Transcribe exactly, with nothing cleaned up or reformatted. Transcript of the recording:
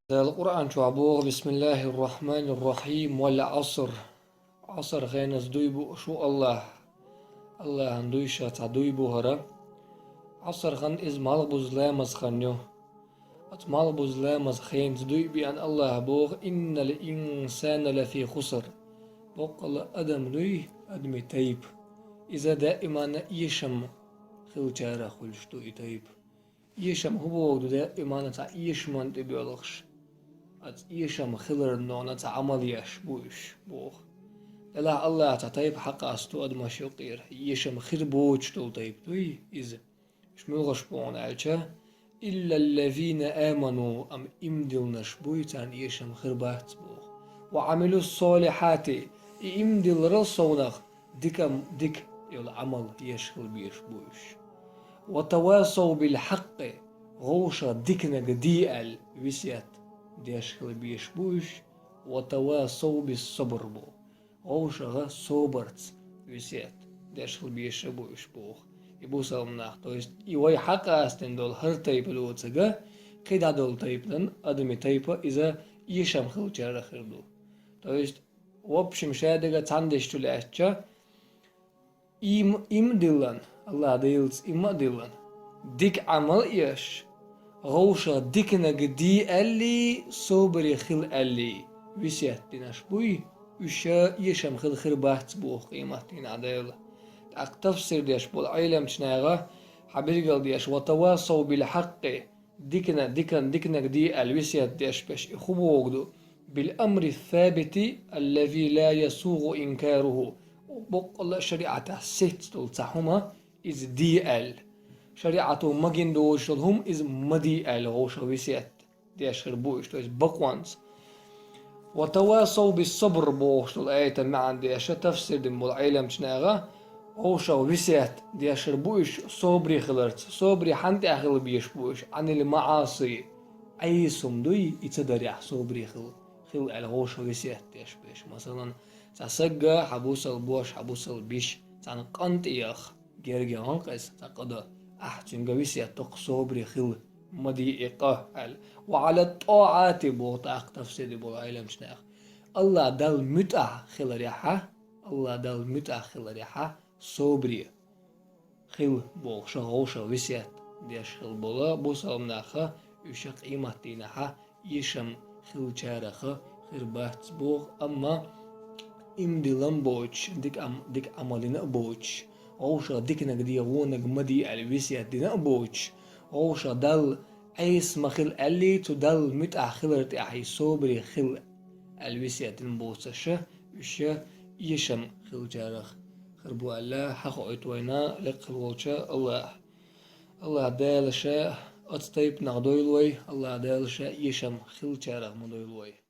Дала Къуръан чохь боху: «Бисмиллахир-рахманир-рахим, вал Ӏаср». Ӏаср хенас дуй бу шу Аллах. Аллахьан дуй ша цхьа дуй бу хӀара. Ӏаср хан иза малхбуза ламаз хан ю. Оцу малхбуза ламаз хенца дуй биан Аллах боху: «Иннал инсана лафи хуср». Боккъала адам дуй, адами тайпа. Иза даимана эшам хилчарах хуьлуш ду и тайпа. Эшам хӀун боху ду, даимана цхьа эшаман тӀе боьлхуш. Оцу эшам хиларна нона цхьа Ӏамал еш бу уьш, боху. Делахь Аллах цхьа тайпа хьакъасту адамаш юккъера, эшам хир боцуш долу тайпа дуй иза. Уьш муьлхаш боху аьлча, «Иллаллазина аману», амма имдилнаш буй, царна эшам хир бац боху. «Ва амилус солихати», и имдиларал совнах дика, дика йолу Ӏамал еш хила безаш бу уьш. «Ва тавасав бил хьаккъи», гӀовша диканиг де аьлла весет деш хила безаш бу уьш. «Ва тавасав бис сабр» бу. ГӀовшаха собарца весет деш хила безаш а бу уьш боху. И бусалба нах, то есть и вай хьакъастина долу хӀара тайпа доцург, кхидӀа долу тайпанан адами тайпа иза эшам хилчарах хир ду. То есть, в общем, шадерг цхьаьна деш чу лаьцча, им, им диллан, Аллах Делаца им а диллан, дика Ӏамал еш, гӀовша диканиг де аьллий, собаре хила аьллий, весет динарш буй, уьш эшам хила хир бац боху къематдийнахь Дала. ТӀаккха тафсир деш болу Ӏеламчу наха хьан билгал деш: «Ва тавасав бил хьаккъи», дикана, дикан, диканиг де аьлла весет деш берш, и хӀун боху ду? «Бил амри сабити, аллази ла ясугӀу инкаруху». Боккъала а шариӀатехь сецна долу цхьа хӀума, иза де аьлла. ШариӀато магийна доцуш долу хӀума, иза ма де аьлла, гӀовша весет деш хир бу уьш, то есть бакъонца. «Ва тавасав бис сабр» бохуш долу аятан маьӀна деша тафсир дина болу Ӏеламчу наха, гӀовша весет деш хир бу уьш собаре хиларца. Собаре хьан тӀехь хила безаш бу уьш? «Ӏанил маӀаси». Ӏеса хӀума дуй, и ца дарехь собаре хила, хила аьлла гӀовша весет деш берш. Масалан, цхьа сагга хьан бусалба бош, хьан бусалба йиш, цхьаьна къан тӀе яха, герга яхана кхеза цхьа къа дан, ахь цуьнга весет доккху собаре хила, ма де и къа аьлла. «Ва Ӏала тӀоӀати» боху тӀаккха тафсир дина болу Ӏеламчу наха. Аллах Далла муьтӀахь хиларехьа, Аллах Далла муьтӀахь хиларехьа, собаре хила бохуша гӀовша весет деш хила болу бусалба наха, уьш къематдийнахьа эшам хилчараха хир бац боху, амма имдилам боцуш, дика Ӏам-, дика Ӏамалина а боцуш, гӀовша диканиг де, вониг ма де аьлла весет дина а боцуш, гӀовша Далла Ӏеса ма хила аьллий, цу Далла муьтӀахь хилар тӀехь и собаре хила аьлла весет дина боцуша, уьш эшам хилчарах хир бу аьлла, хьахоуьйту вайна лекха хила волча Аллаха. Аллах Дала ша оцу тайпанах дойла вай, Аллах Дала ша эшам хилчарах ма дойла вай.